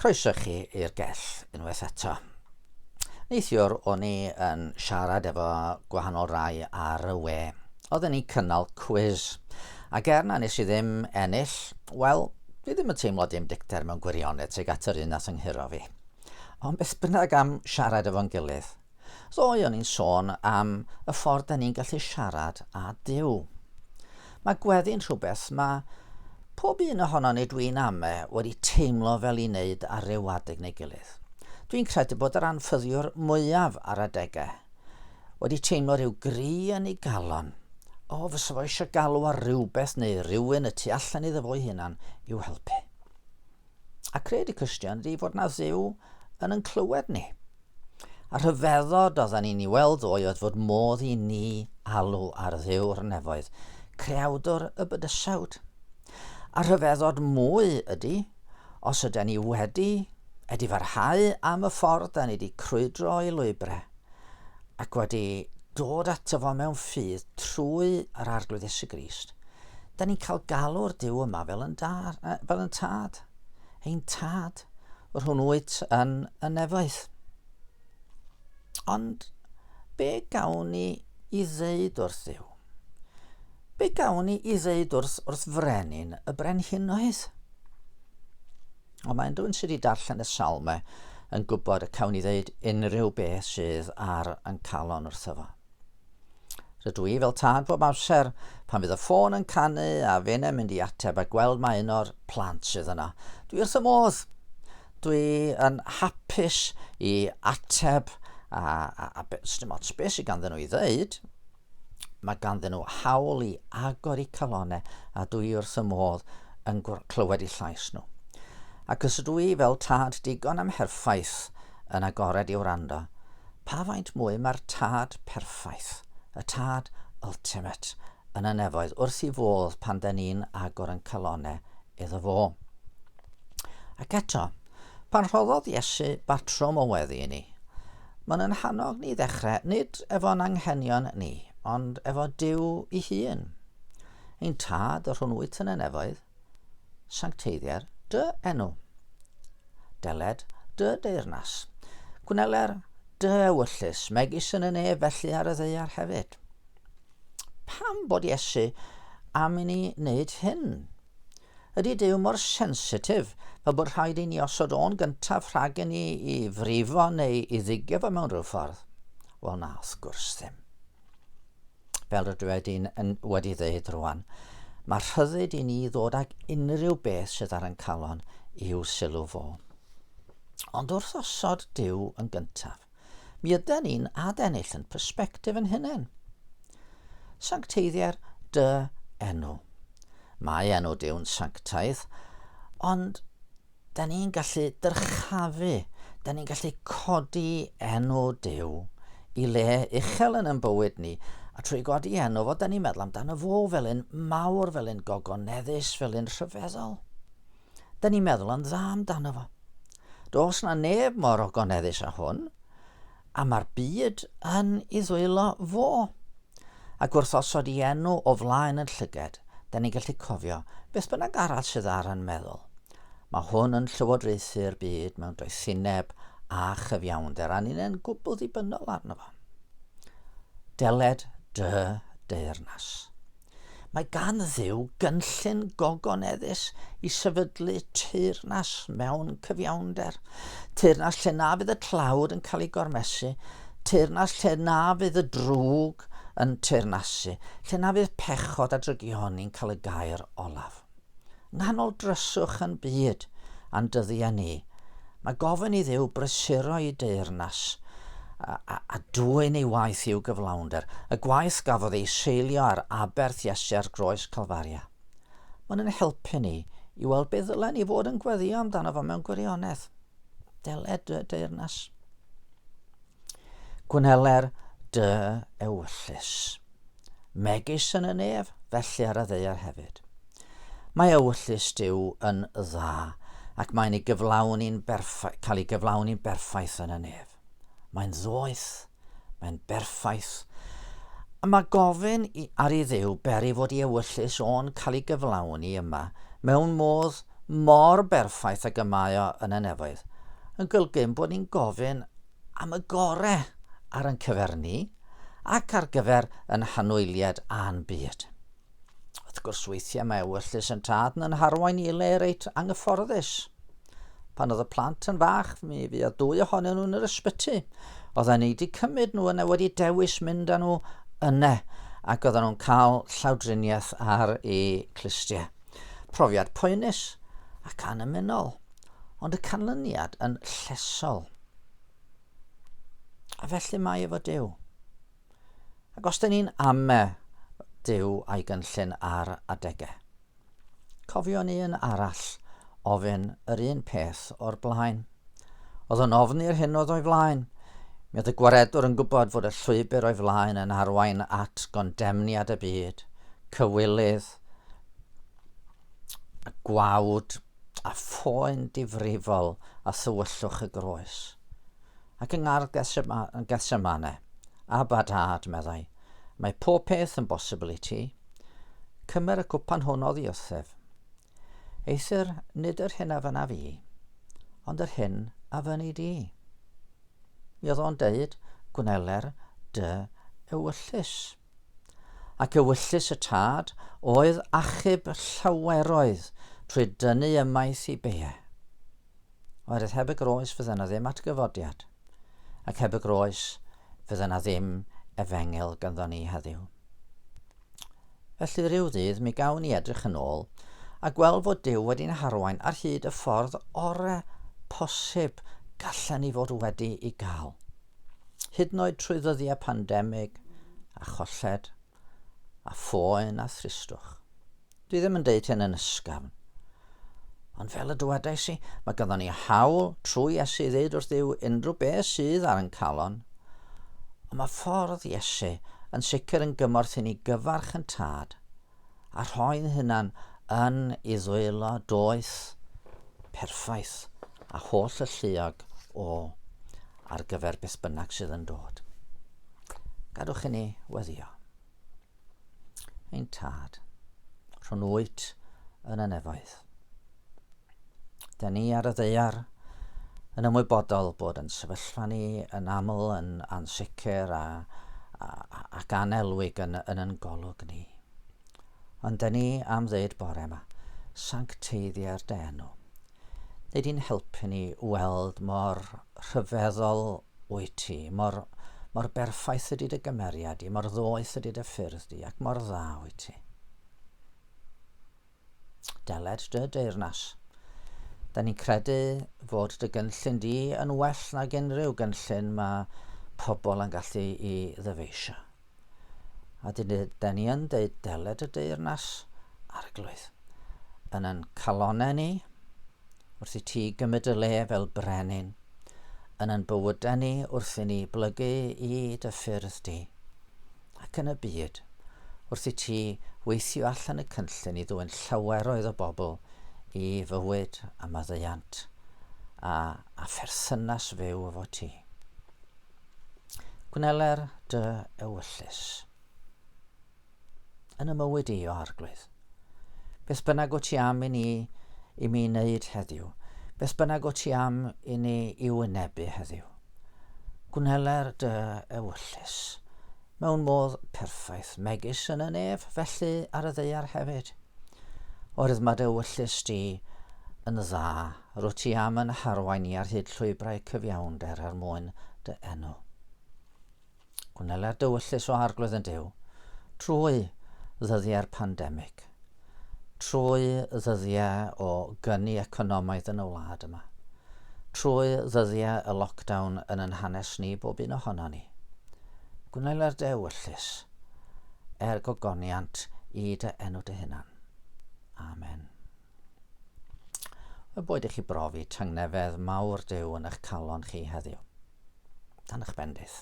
Croeso chi i'r gell unwaith eto. Neithiwr o'n i yn siarad efo gwahanol rai ar y we. Oedden ni'n cynnal cwiz. Ac er na nes i ddim ennill, wel, dwi ddim yn teimlo dim dicter mewn gwirionedd tuag at yr un nath ynghuro fi. Ond beth bynnag am siarad efo'n gilydd, Ddoe o'n i'n sôn am y ffordd da ni'n gallu siarad â Duw. Mae gweddi'n rhywbeth mae pob un ohono ni dwi'n ame wedi teimlo fel i wneud ar ryw adeg neu gilydd. Dwi'n credu bod yr anffyddiwr mwyaf ar adegau wedi teimlo rhyw gri yn ei galon. O, fysa fo eisiau galw ar rywbeth neu rywun y tu allan iddo fo'i hunan i'w helpu. A cred y Cristion ydy fod na Dduw yn yn clywed ni. A rhyfeddod oedden ni'n ei weld ddoe oedd fod modd i ni alw ar Dduw'r nefoedd, creawdwr y bydysawd. A rhyfeddod mwy ydy, os yden ni wedi edifarhau am y ffordd da ni wedi crwydro i lwybrau, ac wedi dod ato fo mewn ffydd trwy yr Arglwydd Iesu Grist, da ni'n cael galw'r Duw yma fel yn, dar, fel yn tad, ein tad, yr hwn wyt yn y nefoedd. Ond be gawn ni i ddeud wrth Dduw? Be gawn ni i ddeud wrth, wrth frenin y brenhinoedd? Ond mae'n rhywun sydd wedi darllen y salmau yn gwybod y cawn ni ddeud unrhyw beth sydd ar yn calon wrtho fo. Rydw i fel tad bob amser, pan fydd y ffôn yn canu a finne'n mynd i ateb a gweld mae un o'r plant sydd yna. Dwi wrth y modd. Dwi yn hapus i ateb a, a, a be, dim ots beth sydd ganddyn nhw i ddeud. Mae ganddyn nhw hawl i agor eu calonau a dwi wrth y modd yn clywed eu llais nhw. Ac os ydw i fel tad digon amherffaith yn agored i wrando, Pa faint mwy mae'r Tad perffaith, y Tad ultimate, yn y nefoedd wrth i fodd pan da ni'n agor yn calonau iddo fo. Ac eto, pan rhoddodd Iesu batrwm o weddi i ni, mae'n yn hannog ni ddechrau nid efo'n anghenion ni, ond efo Duw i hun. Ein Tad, yr hwn wyt yn y nefoedd, sancteiddier dy enw. Deled dy deyrnas. Gwneler dy ewyllys, megis yn y nef felly ar y ddaear hefyd. Pam bod Iesu am i ni wneud hyn? Ydy Duw mor sensitif fel bod rhaid i ni osod o'n gyntaf rhag i ni i frifo neu i ddigio fo mewn rhyw ffordd? Wel na, wrth gwrs ddim. Fel rydw i wedi, yn, wedi ddeud rwan, mae rhyddid i ni ddod ag unrhyw beth sydd ar ein calon i'w sylw fo. Ond wrth osod Duw yn gyntaf, mi yden ni'n adennill yn persbectif yn hunain. Sancteiddier dy enw. Mae enw Duw'n sanctaidd, ond Da ni'n gallu dyrchafu, da ni'n gallu codi enw Duw i le uchel yn ein bywyd ni, a trwy godi enw fo, da ni'n meddwl amdano fo fel un mawr, fel un gogoneddus, fel un rhyfeddol. Da ni'n meddwl yn dda amdano fo. Does na neb mor ogoneddus â hwn, a mae'r byd yn ei ddwylo fo. Ac wrth osod i enw o flaen yn llyged, da ni'n gallu cofio beth bynnag arall sydd ar yn meddwl. Mae hwn yn llywodraethu'r byd mewn doethineb a chyfiawnder, a ni'n yn gwbl ddibynnol arno fo. Deled dy deyrnas. Mae gan Dduw gynllun gogoneddus i sefydlu teyrnas mewn cyfiawnder. Teyrnas lle na fydd y tlawd yn cael ei gormesu, teyrnas lle na fydd y drwg yn teyrnasu, lle na fydd pechod a drygioni'n cael y gair olaf. Nghanol dryswch yn byd a'n dyddiau ni, mae gofyn i Dduw brysuro ei deyrnas a, a, a dwyn ei waith i'w gyflawnder, y gwaith gafodd ei seilio ar aberth Iesu ar groes Calfaria. Mae'n yn helpu ni i weld beth ddylen ni fod yn gweddio amdano fo mewn gwirionedd. Deled dy deyrnas. Gwneler dy ewyllys. Megis yn y nef, felly ar y ddaear hefyd. Mae ewyllys Duw yn dda, ac mae'n ei gyflawni'n berffaith, cael ei gyflawni'n berffaith yn y nef. Mae'n ddoeth, mae'n berffaith, a mae gofyn i, ar i Dduw beri fod ei ewyllys o'n cael ei gyflawni yma mewn modd mor berffaith ag y mae o yn y nefoedd, yn golygu ein bod ni'n gofyn am y gore ar ein cyfer ni ac ar gyfer yn hanwyliad a'n byd. Wrth gwrs, weithiau mae ewyllys yn tad yn harwain i le reit anghyfforddus. Pan oedd y plant yn fach, mi fuodd dwy ohonyn nhw yn yr ysbyty. Oedden ni wedi cymryd nhw yna, wedi dewis mynd â nhw yna, ac oedden nhw'n cael llawdriniaeth ar eu clustiau. Profiad poenus ac annymunol, ond y canlyniad yn llesol. A felly mae efo Duw. Ac os dyn ni'n ame Duw a'i gynllun ar adegau, cofion un arall ofyn yr un peth o'r blaen. Oedd yn ofni'r hyn oedd o'i flaen. Mi oedd y gwaredwr yn gwybod fod y llwybr o'i flaen yn arwain at gondemniad y byd, cywilydd, a gwawd a phoen difrifol a thywyllwch y groes. Ac yng ngardd Gethsemane, Abba Dad, meddai, mae pob peth yn bosibl i ti. Cymer y cwpan hwn oddi wrthyf. Eithr nid yr hyn a fynnaf i, ond yr hyn a fynni di. Mi oedd o'n deud, gwneler dy ewyllys. Ac ewyllys y tad oedd achub llaweroedd trwy dynnu ymaith i beie. Oherwydd heb y groes fydde yna ddim atgyfodiad, ac heb y groes fydde yna ddim efengyl ganddo ni heddiw. Felly rhyw ddydd mi gawn ni edrych yn ôl a gweld fod Duw wedi'n harwain ar hyd y ffordd ore posib gallen ni fod wedi i gael. Hyd yn oed trwy ddyddiau pandemig a cholled a phoen a thristwch. Dwi ddim yn deud hyn yn ysgafn. Ond fel y dywedais i, mae ganddo ni hawl trwy Iesu i ddeud wrth Dduw unrhyw beth sydd ar yn calon. Ond mae ffordd Iesu yn sicr yn gymorth i ni gyfarch yn tad a rhoi'n hunan yn i ddwylo doeth, perffaith a holl alluog o ar gyfer beth bynnag sydd yn dod. Gadwch i ni weddio. Ein tad, rhwng wyt yn y nefoedd. Da ni ar y ddaear yn ymwybodol bod yn sefyllfa ni yn aml yn ansicr a, a, ac anelwig yn, yn yn golwg ni. Ond da ni am ddeud bore yma, sancteiddia'r dy enw. Neu di'n helpu ni weld mor rhyfeddol wyt ti, mor, mor berffaith ydy dy gymeriad di, mor ddoeth ydy dy ffyrdd di, ac mor dda wyt ti. Deled dy deyrnas. Da ni'n credu fod dy gynllun di yn well nag unrhyw gynllun mae pobl yn gallu i ddyfeisio. A da ni yn deud deled y deyrnas arglwydd. Yn yn calonau ni, wrth i ti gymryd y le fel brenin, yn yn bywydau ni wrth i ni blygu i dy ffyrdd di, ac yn y byd, wrth i ti weithio allan y cynllun i ddwyn llaweroedd o bobl i fywyd a maddeuant a, a pherthynas fyw efo ti. Gwneler dy ewyllys. Yn y mywyd i, o Arglwydd. Beth bynnag o ti am i ni i mi wneud heddiw, beth bynnag o ti am i ni i wynebu heddiw, gwneler dy ewyllys mewn modd perffaith, megis yn y nef, felly ar y ddaear hefyd. Oherwydd mae dy ewyllys di yn dda, rwyt ti am yn harwain i ar hyd llwybrau cyfiawnder er mwyn dy enw. Gwneler dywyllus o Arglwydd yn Duw, trwy ddyddiau'r pandemig, trwy ddyddiau o gyni economaidd yn y wlad yma, trwy ddyddiau y lockdown yn yn hanes ni bob un ohono ni. Gwneler dewyllus er gogoniant i dy enw dy hunan. Amen. Y boed i chi brofi tangnefedd mawr Duw yn eich calon chi heddiw. Dan eich bendith.